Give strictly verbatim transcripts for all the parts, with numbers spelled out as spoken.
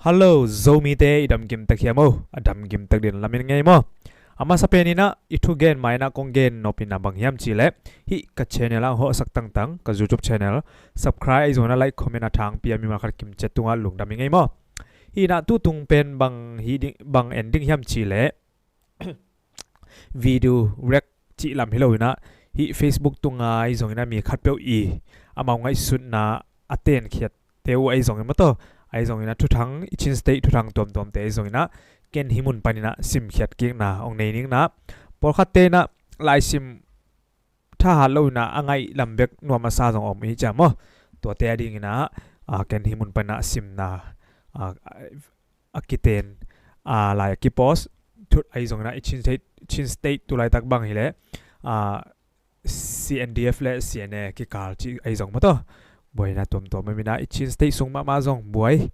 Hallo Zomite, i damkim tak hiam o? A damkim tak ding lamen ngei maw? A masa pen inah i thugen ma inah kong gen nop inah bang hiam cihleh, hih ka channel ah hawhsak tangtang ka YouTube channel subscribe ahi zongin ah like, comment a thangpi a mimal khat kimciat tungah lungdam ing ei maw? Hih inah tutung pen bang hi ding, bang en ding hiam cihleh video react cih lam hi lo inah, hih Facebook tunga ahi zongin ah mi khatpeuh i amau ngaihsutna a tenkhiatte uh ahi zongin maw taw, ahi zongin ah thuthang, i Chin State thuthang tuamtuamte ahi zongin ah ken hih mun panin ah simkhiat kikna hong nei ning inah, pawlkhatte inah laisim thahat lo inah a ngaih lam bek nuam a sa zong om hi ciam maw? Tuate a ding inah, a, ken hih mun panin ah simna, a, a kiten, a, lai a kipost thut ahi zongin ah i Chin State, Chin State tu laitak bang hileh, a, C N D F le C N A kikal cih ahi zong maw taw, buaina tuamtuam om inah, i Chin State sung mahmah zong buai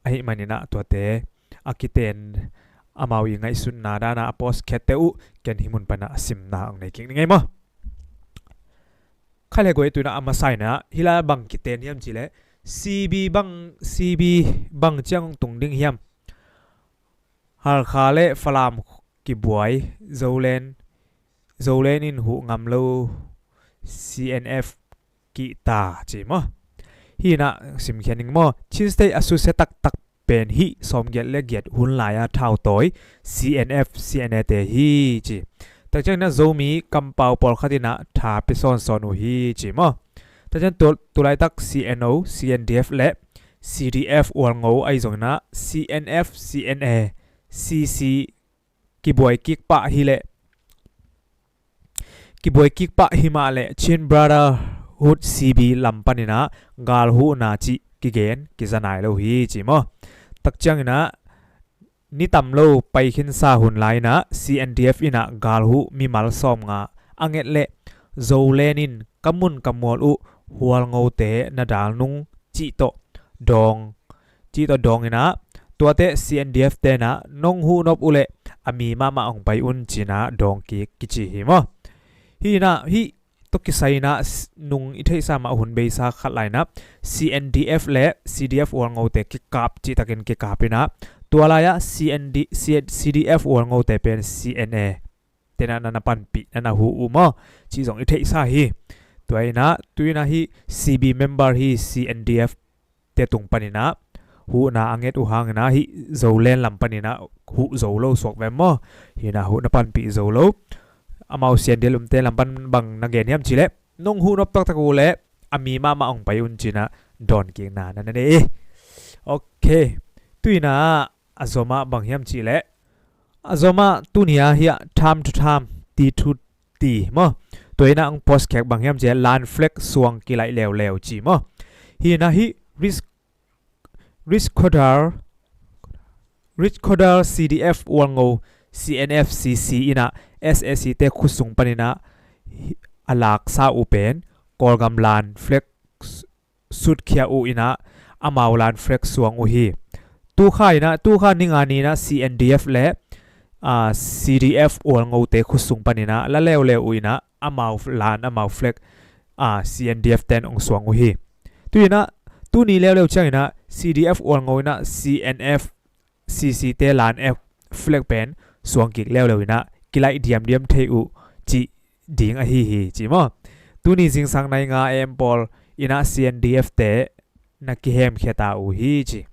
ahih manin ah tuate a kiten amau i ngaihsutna dan ah a post khiatte uh ken hih mun panin ah simna hong nei kik ning ei maw? Khaile guai, tu inah a masa inah hih lai bang kiten hiam cihleh, C B bang, C B bang ciang hong tung ding hiam? Halkha le Falam kibuai, Zoland, Zoland in huh ngam lo, C N F kihta ci maw? Hih inah simkhiat ning maw? Chin State a susia taktak pen hih sawmgiat le giat hun lai-a thautawi C N F, C N A te hi ci. Tak ciang inah Zomi kampau pawlkhat inah tha pia sawnsawn uh hi ci maw? Tak ciang tu, tu laitak C N O, C N D F le C D F Hualngo ahi zongin ah C N F, C N A, C C kibuai kik pah hileh, kibuai kik pah himah leh Chin Brotherhood, C B lam panin ah gal huhna cih kigen kiza nai lo hi ci maw? Tak ciang inah ni tam lo pai khinsa hun lai inah C N D F inah gal huh mimal sawmnga a nget leh Zoland in ka mun ka mual uh Hualngote na dal nung cih tawh dawng, cih tawh dawng inah, tuate C N D F te inah nong huh nop uh leh a mi mahmah hong pai un ci inah dawng kik kici hi maw? Hih inah hih tawh kisai inah s-, nung i theihsa mah hun beisa khat lai inah C N D F le C D F Hualngote kikap cihtakin kikap inah, tua lai-ah C N D, C-, C D F Hualngote pen C N A te inah na na panpih, na na huh uh maw cih zong i theihsa hi. Tua inah tu inah hih C B member hi, C N D F te tung panin ah huhna a nget uh hangin ah hih Zoland lam panin ah huh zo lo suak vem maw? Hih inah huh na panpih zo lo. Amau C N D F lamte lam pan bang na gen hiam cihleh, nong huh nop taktak uh leh a mi mahmah hong pai un ci inah dawng kikna na na nei hi. Ok. Tu inah a zomah bang hiam cihleh, a zomah tuni-a hiah time to time, ti thu ti maw, tua inah hong post khek bang hiam cihleh, Lan flag suang kilaih leuleu ci maw? Hih inah hih Ris-, Riskhodar, Riskhodar C D F Hualngo, C N F C C inah S A C te khut sung panin ah a laksa uh pen Kawlgam Lan flag sutkhia uh inah amau Lan flag suang uh hi. Tu kha inah, tu kha ni nga ni inah C N D F le, a, C D F Hualngote khut sung panin ah la leuleu uh inah amau Lan, amau flag, a, C N D F ten hong suang uh hi. Tu inah, tuni leuleu ciang inah C D F Hualngo inah C N F C C te Lan flag pen suang kik leuleu inah kilaih diamdiam thei uh cih ding ahi hi ci maw? Tuni zingsang nai nga em pawl inah C N D F te na kihemkhia ta uh hi ci.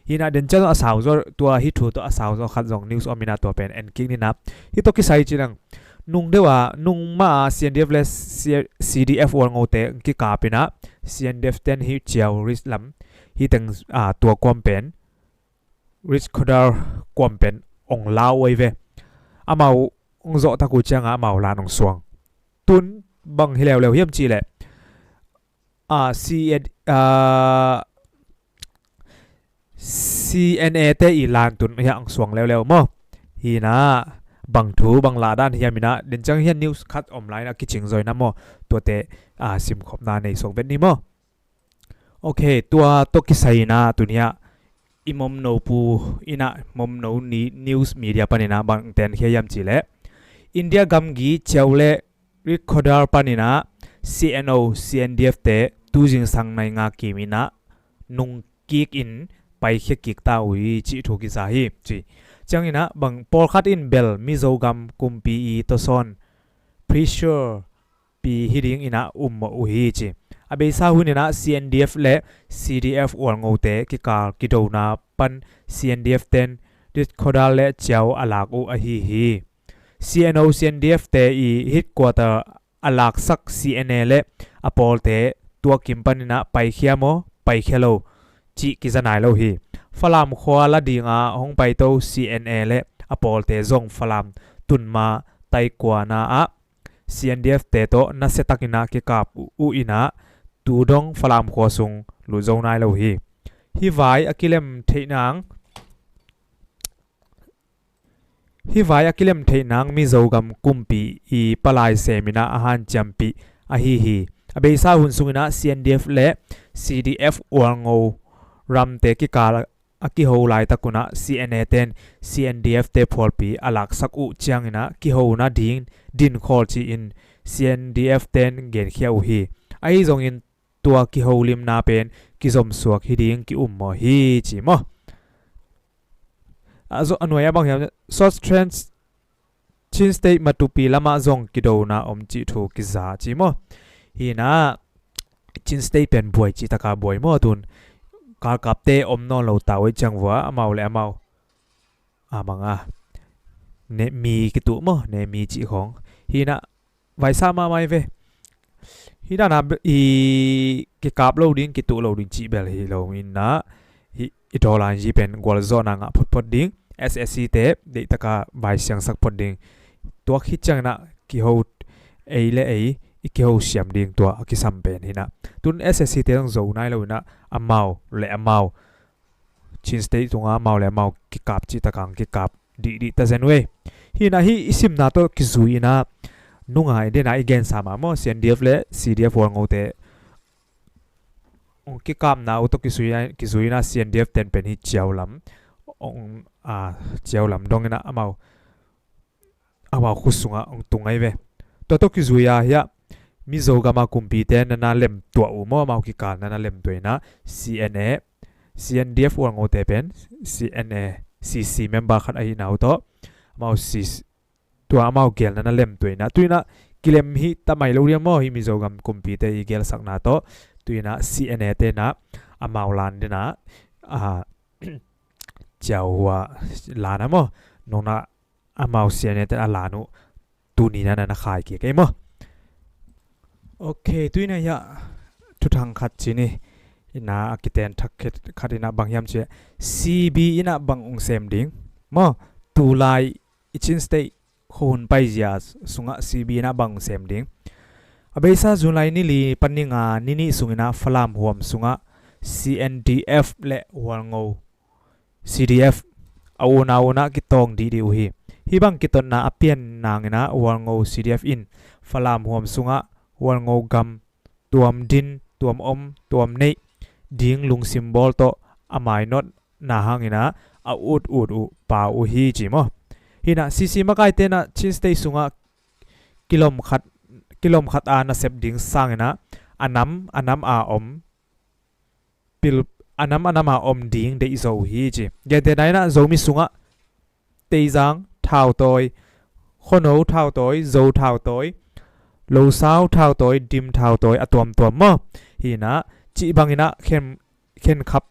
Hih inah den ciang a sau zaw, tua hih thu tawh a sau zaw khat zong news om inah tua pen en kik ni inah. Hih tawh kisai ci leng, nung deuh a, nung mah a C N D F le C-, C D F Hualngote kikap inah C N D F ten hih Ciau Ridge lam, hih teng, a, tua kuam pen Riskhodar kuam pen hong lau uh hi ve. Amau hong zawh tak uh ciangah amau Lan hong suang. Tun bang hi leuleu hiam cihleh, a, C-, a, C N A te i Lan tun hiah hong suang leuleu maw? Hih inah bang thu bang lah dan hiam inah, den ciang hiah news khat om lai inah kicing zaw inah maw? Tuate, a, simkhopna nei suak vet ni maw? Ok, tua tawh kisai inah tuni-ah i Momno pu inah Momno ni-, news media panin ah bang tenkhia hiam cihleh, India gamgi Ciau le Riskhodar panin ah C N O, C N D F te tu zingsang nai nga kim inah nungkik in paikhia kik ta uh hi cih thu kiza hi ci. Cianginah bang pawlkhat in bel Mizo gam kumpi i tawsawn pressure pi hi ding inah ummawh uh hi ci. A beisa hun inah C N D F le C D F Hualngote kikal kidona pan C N D F ten Ditkodal le Ciau a lak uh ahi hi. C N O C N D F te i headquarter a laksak C N A le a pawlte tua kim paninah paikhia maw paikhia lo cih kiza nai lo hi. Falam khua la dinga hong paito C N A le a pawlte zong Falam tunma taikuana ah C N D F te tawh nasiatakinah kikap uh inah tu dong Falam khua sung lut zo nai lo hi. Hih vai a kilem theih nang hih vai a kilem theih nang Mizo gam kumpi i palai seminah a hanciampih ahi hi. A beisa hun sunginah C N D F le C D F Hualngo ramte kikal a kiho laitakunah C N A ten C N D F te phualpi a laksak uh cianginah kihona ding dinkhawl ci-in C N D F ten genkhia uh hi. Ahi zongin tua kiholimna pen kizomsuak hi ding ki-ummawh hi ci maw? A nuai a bang hiam, South Trans Chin State Matupi lamah zong kidona om cih thu kiza ci maw? Hinah Chin State pen buai cih taka buai maw tun? Kalkapte om nawn lo ta uh ciang vua amau le amau a manga ne mi kituh maw, ne mi cih khawng hinah vaisa mahmah hi ve. Hih dana i kikap lo ding, kituh lo ding cih bel hi lo inah hih i dawlan zi pen gualzawhna ngah photphot ding, S S C te deihtaka vaisiangsak phot ding. Tuak hi cianginah kiho ei le ei i kiho siam ding tua a kisam pen hinah tun S S C te zong zo nai lo inah amau le amau Chin State tunga amau le amau kikap cih takang kikap dihdih ta zen uh ei. Hinah hih i simna tawh kizui inah nungai dena i gensa mah maw, C N D F le C D F Hualngote kikapna uh tawh kizui inah C N D F ten pen hi Ciau lam, Ciau lam dong inah amau amau khut sungah hong tung ahi ve. Tua tawh kizui-a hiah Mizo gama kumpite nana lemtuah uh maw, amau kikal nana lemtuah inah C N A, C N D F Hualngote pen C N A C C member khat ahihna uh tawh amau C C tua amau gel nana lemtuah inah tu inah kilem hi ta mai lo riang maw, hi Mizo gam kumpite i gelsakna tawh tu inah C N A tenah amau lan denah a Ciau hua lana maw, nonah amau C N A ten a lan uh tuni nana na khai kik ei maw? Ok, tu inah hiah thuthang khat ci ni. Inah a kiten thak khat inah bang hiam ciah C B inah bang ung sem ding maw? Tulai i Chin State khuahun paizia sungah C B inah bang ung sem ding. A beisa July ni li pan ni nga ni nih sunginah Falam huam sungah C N D F le Hualngo C D F a unau unah kitawng dihdih uh hi. Hih bang kitotna a pian nanginah Hualngo C D F in Falam huam sungah Hualngo gam tuam din, tuam om, tuam neih ding lungsim bawl tawh a mainawtna hanginah a ut ut uh pau uh hi ci maw? Hinah C C makaite inah Chin State sungah kilom khat kilom khat a nasep ding sanginah a nam a nam a om pil a nam a nam a om ding deih zo uh hi ci. Gentehna inah Zomi sungah Teizang, thautawi, Khuano thautawi, Zo thautawi, Losau thautawi, Dim thautawi a tuamtuam maw? Hinah cih banginah khen khenkhap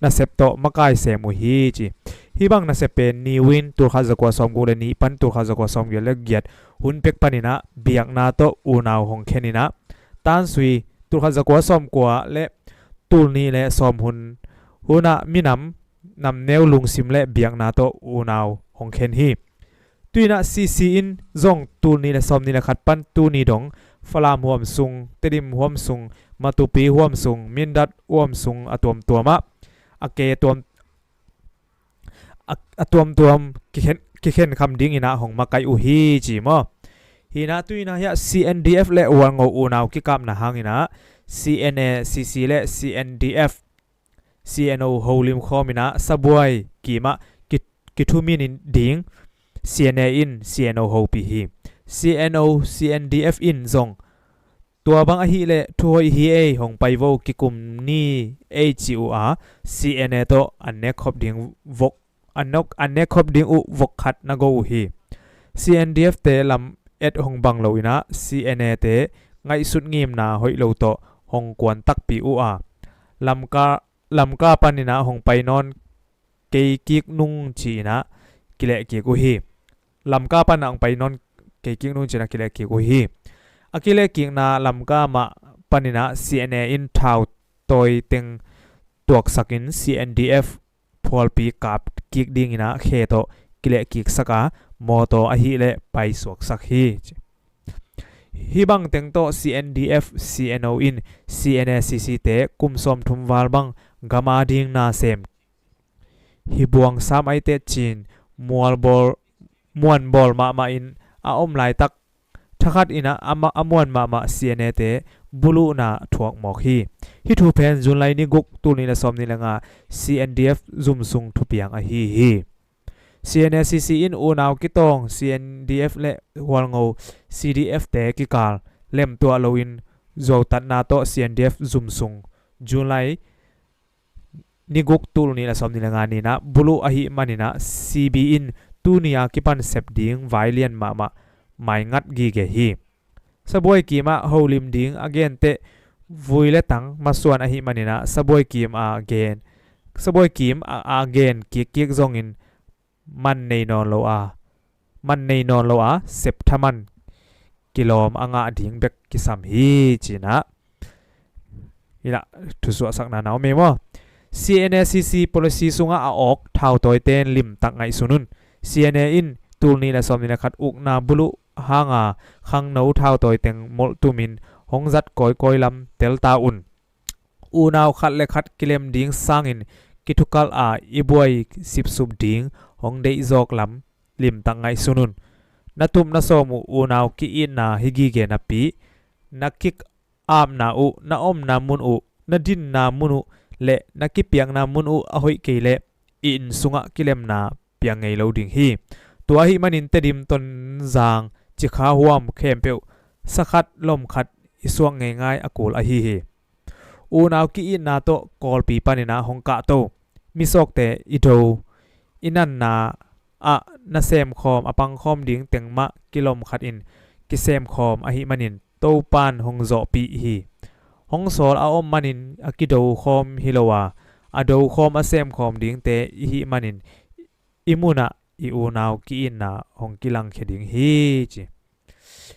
nasep tawh makai sem uh hi ci. Hih bang nasep pen niwin tulkhat zakua sawmguk le nih pan tulkhat zakua sawmgiat le giat hun pek paninah biakna tawh unau hong kheninah tansui tulkhat zakua sawmkua le tulnih le sawm hun hunah minam namneu lungsim le biakna tawh unau hong khen hi. Tu inah C C in zong tulnih le sawmnih le khat pan tuni dong Falam huam sung, Tedim huam sung, Matupi huam sung, Mindat huam sung a tuamtuamah a ke tuam a, a tuamtuam kikhen, kikhen kham dinginah hong makai uh hi ci maw? Hinah tu inah hiah C N D F le Hualngo unau kikapna hanginah C N A C C le C N D F C N O holim khawminah sabuai kimah ki, kithumin ding C N A in C N O hopih hi. C N O C N D F in zong Tua bang ahih leh thu hoih hi ei, hong pai vo, kikum ni ei ci uh a, C N A tawh an nek khop ding vok, an nok, an nek khop ding uh vok khat na go uh hi. C N D F te lam et hong bang lo in ah C N A te ngaihsut ngimna hoih lo tawh hong kuan takpi uh a, Lamka, Lamka panin ah hong pai nawn kei kik nung ci-in ah kileh kik uh hi. Lamka pan ah hong pai nawn kei kik nung ci-in ah kileh kik uh hi. A kileh kikna Lamka mah panin ah C N A in thau tawi teng tuaksakin C N D F phualpi kap kik dingin ah khe tawh kileh kiksak a, mawtaw ahih leh paisuaksak hi. Hih bang teng tawh C N D F, C N O in C N A C C te kum sawmthum val bang gam ading na sem hi. Buang sam ai tet cin mualbawl, muanbawl mahmah in a om laitak thakhat in ah a ma-, a muan mahmah C N A te buluhna thuak mawk hi. Hih thu pen June lai ni guk, tul nih le sawm nih le nga, C N D F zum sung thupiang ahi hi. C N A C C in unau kitawng C N D F le Hualngo C D F te kikal lemtuah loin zuautatna tawh C N D F zum sung June lai ni guk, tul nih le sawm nih le nga ni-in ah buluh ahih manin ah C B in tuni a kipan sep ding vai lian mahmah maingat gige hi. Sabuai kim ah holim ding a gen teh vui le tang masuan ahih manin ah sabuai kim a gen, sabuai kim a, a gen kikkik zongin man nei nawn lo a, man nei nawn lo a, sep thaman kilawm a ngah ding bek kisam hi, ci-in ah hi lah, thusuahsakna na om ei maw? C N A C C policy sungah a awk thautawite in limtak ngaihsun un. C N A in tul nih le sawm nih le khat ukna buluh hanga khangno thautawi teng molhtumin hong zat kawikawi lam telta un. Unau khat le khat kilem ding sangin kithukalh a i buai sipsup ding hong deihzawk lam limtak ngaihsun un. Na tup na sawm uh unau ki-itna hi gige napi, na kik apna uh, na omna mun uh, na dinna mun uh le na kipiakna mun uh a hoih kei leh i inn sungah kilemna piang ngei lo ding hi. Tua ahih manin Tedim, Tonzang, Cikha huam khempeuh sakhat lomkhat i suak ngeingai a kul ahi hi. Unau ki-itna tawh Kawlpi panin ah hong kahto misawkte i do, i nanna ah na semkhawm a pangkhawm ding teng mah kilomkhat in kisemkhawm ahih manin Topan hong zawhpih hi. Hong sawl a om manin a kidokhawm hi lo a, a dokhawm a semkhawm dingte i hih manin i munah i unau ki-itna hong kilangkhia ding hi, ci.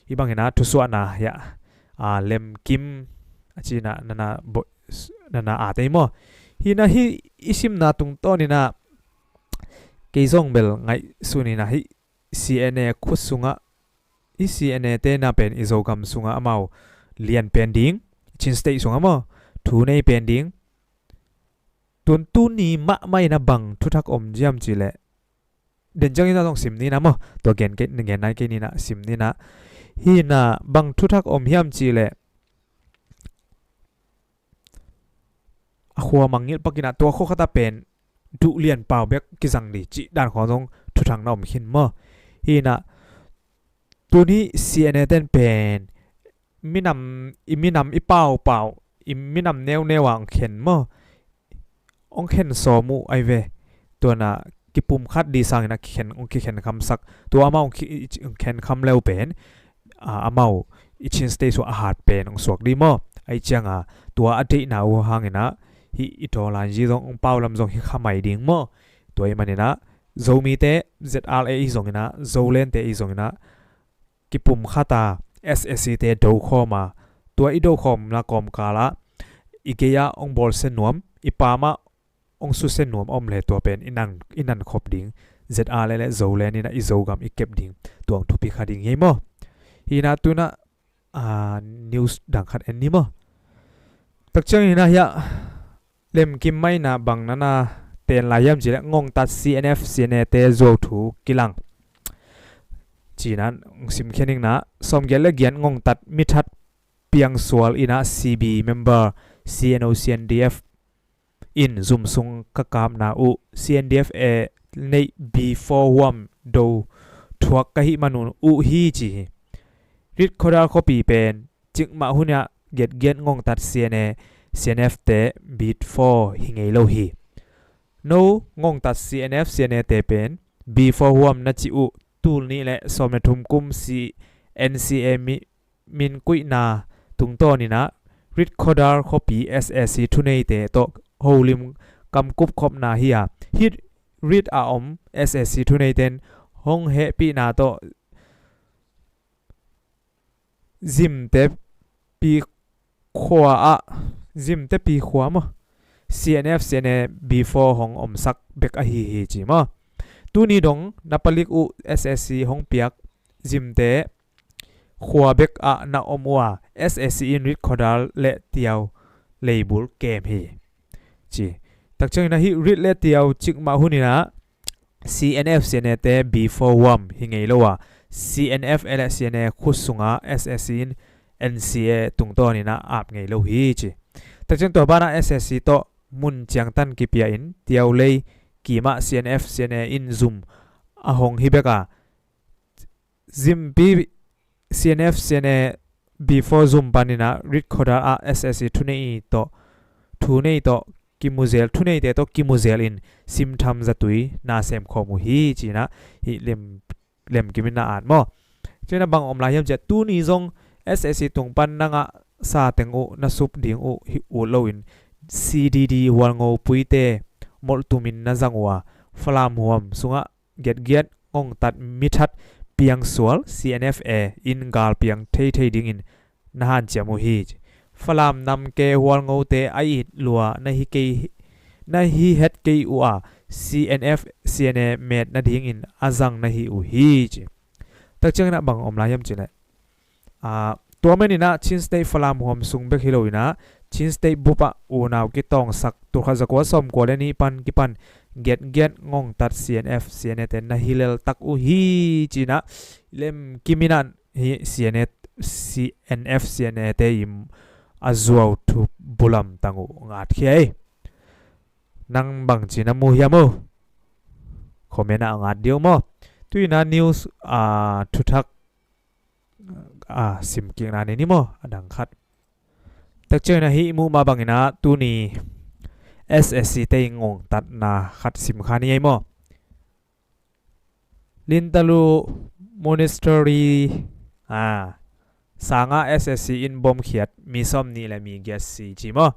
Hih bangin ah thusuahna hiah, a, lemkim a ci-in ah nana bo-, nana at ei maw? Hi-in ah hih i simna tungtawnin ah kei zong bel ngaihsun in ah hih C N A khut sungah, hih C N A te na pen i Zogam sungah amau lian pen ding, Chin State sungah maw, thu nei pen ding. Tun tuni mahmah in ah bang thuthak om hiam cih leh, den ciangin ah zong sim ni-in ah maw, tua gen kei, gen nai kei ni-in ah sim ni-in ah, hi-in ah bang thuthak om hiam cih leh, a khua mangngilh pakin ah tua khua khat ah pen duh lian pau bek kizang ding cih dan khawng zong thuthak na om khin maw? Hi-in ah tuni C N A ten pen minam, i minam i paupau, i minam neuneu ah hong khen maw? Hong khen sawm uh ahi ve. Tua-in ah kipumkhat ding sangin ah kikhen, hong kikhen khamsak. Tua amau hong ki-, hong khen kham le uh pen, a, amau i Chin State sungah a hat pen hong suak ding maw? Ahih ciangin ah tua a deihna uh hangin ah hih i tawlan zi zong hong pau lam zong hi kha mai ding maw? Tua ahih manin ah Zomite, Z R A hi zongin ah, Zolente hi zongin ah, kipumkhat a, S S C te dokhawm a, tua i dokhawmna kawmkal ah i gei ah hong bawlsia nuam, i pam ah hong susia nuam a om leh tua pen i nan, i nan khop ding, Z R A le Zoland in ah i Zogam i kep ding, tua hong thupi kha ding hi maw? Hi-in ah tu-in ah, a, news dang khat en ni maw? Tak ciangin ah hiah lemkim mah in ah bang nana ten lai hiam cih leh, Ngongtat C N F, C N A te zuau thu kilang ci-in ah hong simkhia ning. Sawmgiat le giat Ngongtat mithat piangsual in ah C B member, C N O C N D F in zum sung ka kapna uh, C N D F A neih B four huam do thuak ka hih man un uh hi, ci hi. Rit Khodar khuapi pen cikmah hun ah giatgiat ngongtat C N A, C N F te B four hi ngei lo hi. No ngongtat C N F, C N A te pen B four huam na cih uh tul nih le sawm le thum kum C N C A mi, min kuihna tungtawninah Rit Khodar khuapi S A C thuneite tawh holim kamkup khopna hi a, hih Rit a om S A C thuneiten hong hehpihna tawh Zimte pi khua ah, Zimte pi khua maw, C N F, C N A B four hong omsak bek ahi hi ci maw. Tuni dong na palik uh S A C hong piak Zimte khua bek ah na om uh a, S A C in Rit Khodar le Tiau leibul kem hi ci. Takciangin ahi Rit le Tiau cikmah huninah C N F, C N A te B four huam hi ngei lo a, C N F le C N A khut sungah S A C in N C A tungtawninah ap ngei lo hi ci. Takciang tua banah S A C tawh mun ciangtan kipia in Tiau lei kimah C N F, C N A in zum a hong hi bek a, Zimpi C N F, C N A B four zum paninah Rit Khodar ah S A C thunei tawh, thunei tawh kimuzel, thuneite tawh kimuzel in simtham zatui na semkhawm uh hi cinah hih lem, lemkim in na at maw. Cinah bang om lai hiam ciah, tuni zong S A C tung pan na ngah sa teng uh na sup ding uh hi ut loin C D D hualngo puite molhtumin na zang uh a, Falam huam sungah giatgiat ngongtat mithat piangsual C N F A in galpiang theithei dingin na hanciam uh hi. Falam namke hualngote a it lua na hi kei, na hi het kei uh a, C N F, C N A met nadingin a zang na hi uh hi ci. Takcianginah bang om lai hiam cileh, tua maninah Chin State Falam huam sung bek hi loinah Chin State bupah unau kitawngsak tulkhat zakua sawmkua le nih pan kipan giatgiat ngongtat C N F, C N A te na hi leltak uh hi cinah lemkiminah hi. C N F, C N A te in a zuau thu bulamtang uh ngatkhia ei. Nang bangci na mu hiam uh? Comment ah a ngat dih uh maw. Tuina news a thuthak a simkikna nei ni maw, a dang khat. Takcianginah hih muh mah banginah tuni S A C te in ngongtatna khat simkha ni ei maw. Lintalu Monastery a sangah S A C in bomkhiat mi sawm nih le mi giat si ci maw.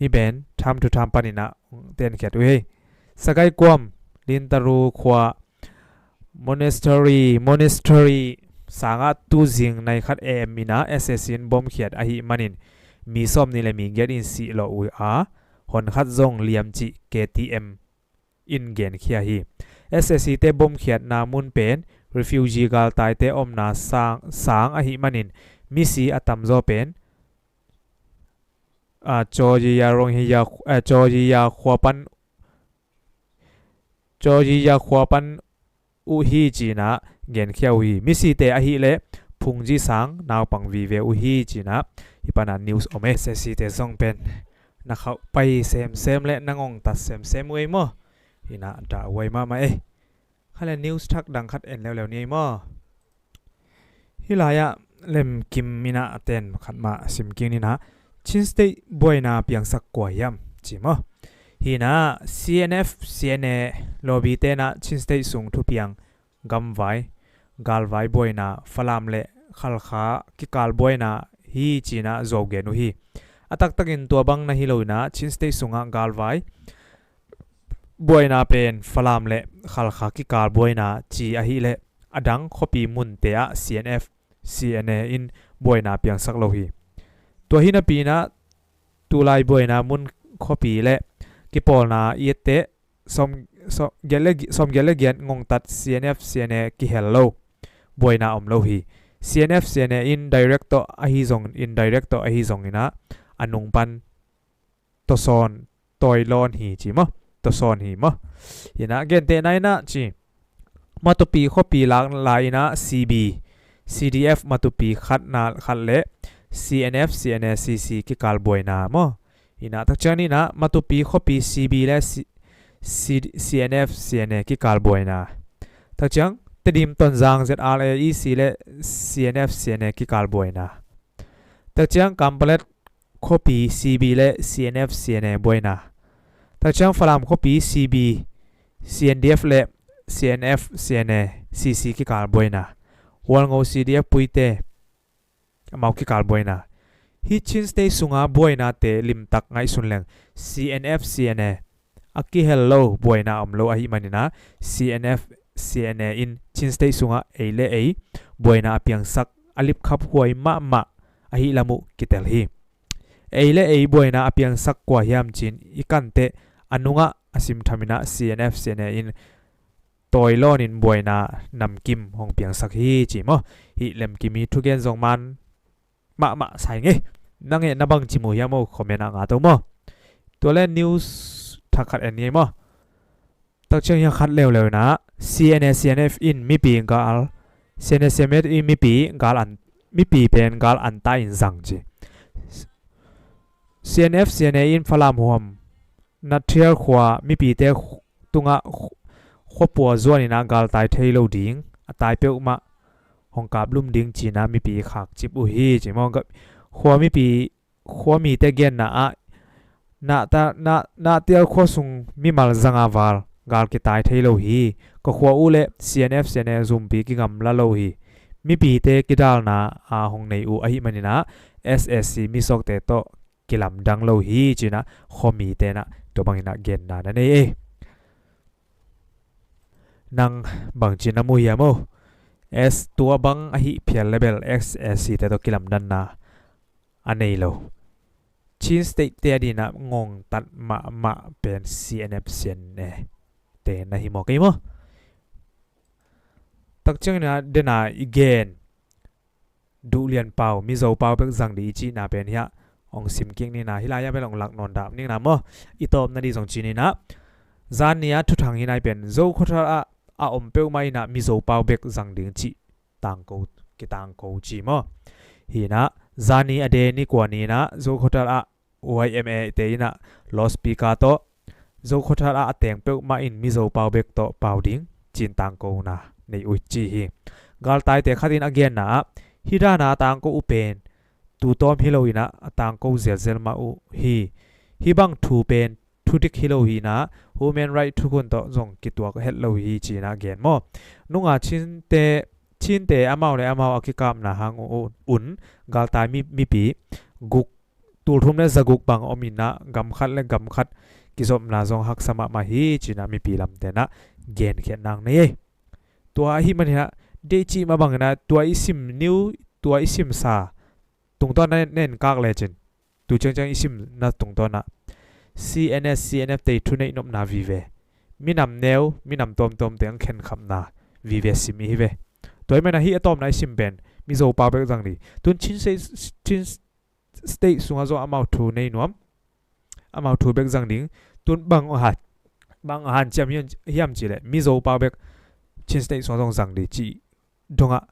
Hih pen tham thu tham paninah tenkhiat uh hi. Sagaikuam Lintaru khua Monastery, Monastery sangah tuzing nai khat A M inah S A C in bomkhiat ahih manin mi sawm nih le mi giat in sih lawh uh a, hon khat zong liam cih K T M in genkhia hi. S A C te bomkhiatna mun pen refugee galtaite omna sang, sang ahih manin misi a tamzaw pen a, Georgia Rohingya, a, Georgia khua pan, Georgia khua pan uh hi cinah genkhia uh hi. Misite ahileh phungzi sang naupang vive uh hi cinah hih pana news om ei. S A C te zong pen na khauh pai semsem le na ngongtat semsem uh ei maw. Hinah dah huai mahmah ei. Kha le news thak dang khat en leuleu ni ei maw. Hih lai-ah lemkim inah a ten khat mah simkik ninah Chin State buaina piangsak kua hiam ci maw. Hinah C N F, C N A lobby tenah Chin State sung thupiang gamvai, galvai buaina Falam le Khalkha kikal buaina hi cinah zuau gen uh hi. A taktakin tua bang na hi loinah Chin State sungah galvai buaina pen Falam le Khalkha kikal buaina ci ahileh a dang khuapi munte ah C N F, C N A in buaina piangsak lo hi. Tua hi napinah tulai buaina mun khuapi le kipawlna i etteh sawm, sawm, giat le, sawmgiat le giat ngongtat C N F, C N A kihel lo, buaina om lo hi. C N F, C N A in direct tawh ahi zong, indirect tawh ahi zonginah a nung pan tawsawn, tawilawn hi ci maw, tawsawn hi maw. Hinah gentehna inah ci Matupi khuapi lak lai inah C B, C D F Matupi khatna khat le C N F, C N A, C C kikal buaina maw. Hinah takciang inah Matupi khuapi C B le C, C, C N F, C N A kikal buaina. Takciang Tedim Tonzang Z R A E C le C N F C N A kikal buaina. Takciang Kanpalet khuapi C B le C N F C N A buaina. Takciang Falam khuapi C B, C N D F le C N F C N A C C kikal buaina. Hualngo C D F Puite amau kikal buaina. Hih Chin State sunga buainate limtak ngaihsun leng C N F C N A a kihel lo, buaina om lo ahih manin ah C N F C N A in Chin State sungah ei le ei buaina a piangsak a lipkhap huai mahmah ahih lam uh kitel hi. Ei le ei buaina a piangsak kua hiam ci-in i kanteh a nungah a simtham in ah C N F C N A in tawi lawnin buaina namkim hong piangsak hi ci maw. Hih lemkim hi thugen zong man mahmah sa ing ei. Nang e, na bangci mu hiam aw, comment ah ngat o maw. Tua le news thak khat en ni ei maw. Takciang hiah khat leuleu in ah C N A C N F in mipi gal, C N A C N F in mipi gal an, mipi pen gal anta in zang ci. C N F C N A in Falam huam Nathial khua mipite khu-, tungah khu-, khuapua zuan in ah galtai thei lo ding, a tai peuhmah hong kaplum ding ci-in ah mipi khakcip uh hi ci maw. Ga-, khua mipi, khua mite genna ah Nata-, Na-, Nathial khua sung mimal zanga val gal kitai thei lo hi. Ka khua uh le C N F C N A zumpi kigamla lo hi. Mipite kidalna a hong nei uh ahih manin ah S A C misawkte tawh kilamdang lo hi ci-in ah khuamite in ah tua bangin ah genna na nei ei. Nang bangci na mu hiam aw. S tua bang ahi phial le bel S A C te tawh kilamdanna a nei lo. Chin State te adingin ah ngongtat mahmah pen C N F C N A te na hi maw, kei maw. Takciang in ah dena i gen Duhlian pau, Mizo pau bek zang ding i cihna pen hiah hong sim kik ni in ah, hih lai-ah bel hong lak nawn dah ning in ah maw. I tawpna ding zong ci ni in ah, zan ni-a thuthang hi nai pen Zo khuathal ah a om peuhmah in ah Mizo pau bek zang ding cih tangko, kitangko ci maw. Hi in ah zan ni a de ni kua ni in ah Zo khuathal ah Y M A te in ah loudspeaker tawh Zo khuathal ah a teng peuhmah in Mizo pau bek tawh pau ding ci-in tangkona nei uh ci hi. Galtaite khat in a genna ah hih dan a tangko uh pen tu tawm hi lo in ah a tangko zelzel mah uh hi. Hih bang thu pen thudik hi lo hi in ah human right thukhun tawh zong kituak het lo hi ci-in ah gen maw. Nunga Chinte, Chinte amau le amau a kikapna hang uh un galtai mi, mipi guk, tulthum le zaguk bang om in ah gam khat le gam khat kizopna zong haksa mahmah hi ci-in ah mipi lamte in ah genkhiatna nei ei. Tua ahih manin ah deih cih mah bangin ah tua i sim ni uh, tua i simsa tungtawn na en, na en kak lecin, tu ciangciang i simna tungtawn ah C N S C N F te i thuneih nopna vive, minam neu, minam tuamtuamte ang khenkhapna vive sim i hi ve. Tua ahih manin ah hih a tawpna i sim pen Mizo pau bek zang ding. Tun Chin State, Chin State sungah zong amau thu nei nuam, amau thu bek zang ding. Tun bang a han, bang a hanciam hiam, hiam cih leh Mizo pau bek Chin State sungah zong zang ding cih dongah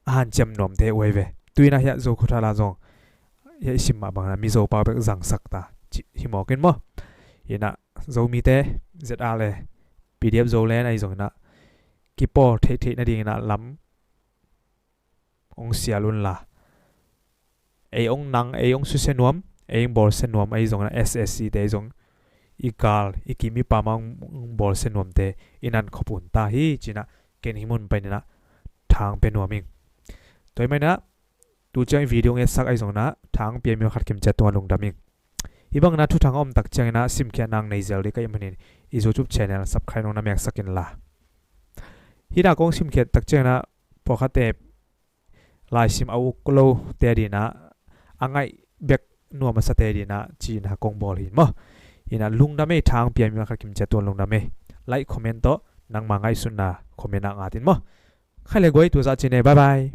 a hanciam nuamte uh hi ve. Tu in ah hiah Zo khuathal ah zong hiah i sim mah bangin ah Mizo pau bek zangsak ta cih hi mawk in maw. Hi in ah Zomite Z R le P D F Zoland ahi zongin ah kipawl theihtheih nadingin ah lam hong sial unla, ei hong nang, ei hong susia nuam, ei hong bawlsia nuam ahi zongin ah S A C te ahi zong i gal, i kim i pam a hong bawlsia nuamte i nan khop un ta hi ci-in ah ken hih mun panin ah thang pia nuam ing. Tua ahih manin ah tu ciang i video ngetsak ahi zongin ah thang pia mi khat kim ciat tungah lungdam ing. Hih bangin ah thuthang a om tak ciangin ah simkhiatna nei zel ding ka hih manin i YouTube channel subscribe nong na meksak inla. Hih dan kong simkhiat tak ciangin ah pawlkhatte laisim a uk lote adingin ah a ngaih bek nuam a sate adingin ah cihna kong bawl hi maw. Hi in ah lungdam ei, thang pia mi khat kim ciat tungah lungdam ei. Like, comment tawh nangma ngaihsutna comment ah ngat in maw. Khaile guai, tu zah ci ni ei, bye bye.